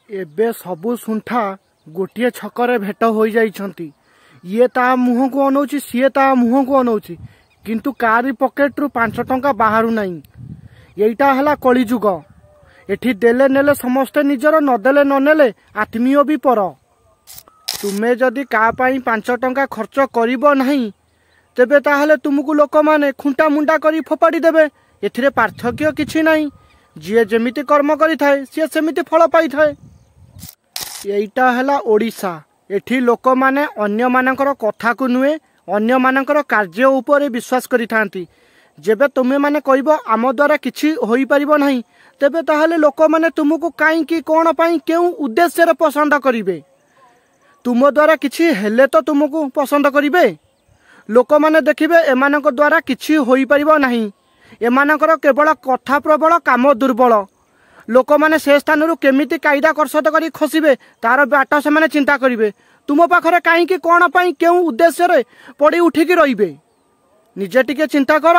ଏବେ ସବୁ ଶୁଣ୍ଠା ଗୋଟିଏ ଛକରେ ଭେଟ ହୋଇଯାଇଛନ୍ତି। ଇଏ ତା ମୁହଁକୁ ଅନଉଛି, ସିଏ ତା ମୁହଁକୁ ଅନଉଛି, କିନ୍ତୁ କାହାରି ପକେଟରୁ 5 ଟଙ୍କା ବାହାରୁ ନାହିଁ। ଏଇଟା ହେଲା କଳିଯୁଗ। ଏଠି ଦେଲେ ନେଲେ ସମସ୍ତେ ନିଜର, ନଦେଲେ ନ ନେଲେ ଆତ୍ମୀୟ ବି ପର। ତୁମେ ଯଦି କାହା ପାଇଁ 5 ଟଙ୍କା ଖର୍ଚ୍ଚ କରିବ ନାହିଁ, ତେବେ ତାହେଲେ ତୁମକୁ ଲୋକମାନେ ଖୁଣ୍ଟା ମୁଣ୍ଡା କରି ଫୋପାଡ଼ି ଦେବେ। ଏଥିରେ ପାର୍ଥକ୍ୟ କିଛି ନାହିଁ। ଯିଏ ଯେମିତି କର୍ମ କରିଥାଏ, ସିଏ ସେମିତି ଫଳ ପାଇଥାଏ। ଏଇଟା ହେଲା ଓଡ଼ିଶା। ଏଠି ଲୋକମାନେ ଅନ୍ୟମାନଙ୍କର କଥାକୁ ନୁହେଁ, ଅନ୍ୟମାନଙ୍କର କାର୍ଯ୍ୟ ଉପରେ ବିଶ୍ୱାସ କରିଥାନ୍ତି। ଯେବେ ତୁମେମାନେ କହିବ ଆମ ଦ୍ୱାରା କିଛି ହୋଇପାରିବ ନାହିଁ, ତେବେ ତାହେଲେ ଲୋକମାନେ ତୁମକୁ କାହିଁକି, କ'ଣ ପାଇଁ, କେଉଁ ଉଦ୍ଦେଶ୍ୟରେ ପସନ୍ଦ କରିବେ? ତୁମ ଦ୍ୱାରା କିଛି ହେଲେ ତ ତୁମକୁ ପସନ୍ଦ କରିବେ। ଲୋକମାନେ ଦେଖିବେ ଏମାନଙ୍କ ଦ୍ୱାରା କିଛି ହୋଇପାରିବ ନାହିଁ, ଏମାନଙ୍କର କେବଳ କଥା ପ୍ରବଳ, କାମ ଦୁର୍ବଳ। ଲୋକମାନେ ସେ ସ୍ଥାନରୁ କେମିତି କାଇଦା କର୍ଷଦ କରି ଖସିବେ, ତାର ବାଟ ସେମାନେ ଚିନ୍ତା କରିବେ। ତୁମ ପାଖରେ କାହିଁକି, କ'ଣ ପାଇଁ, କେଉଁ ଉଦ୍ଦେଶ୍ୟରେ ପଡ଼ି ଉଠିକି ରହିବେ? ନିଜେ ଟିକେ ଚିନ୍ତା କର।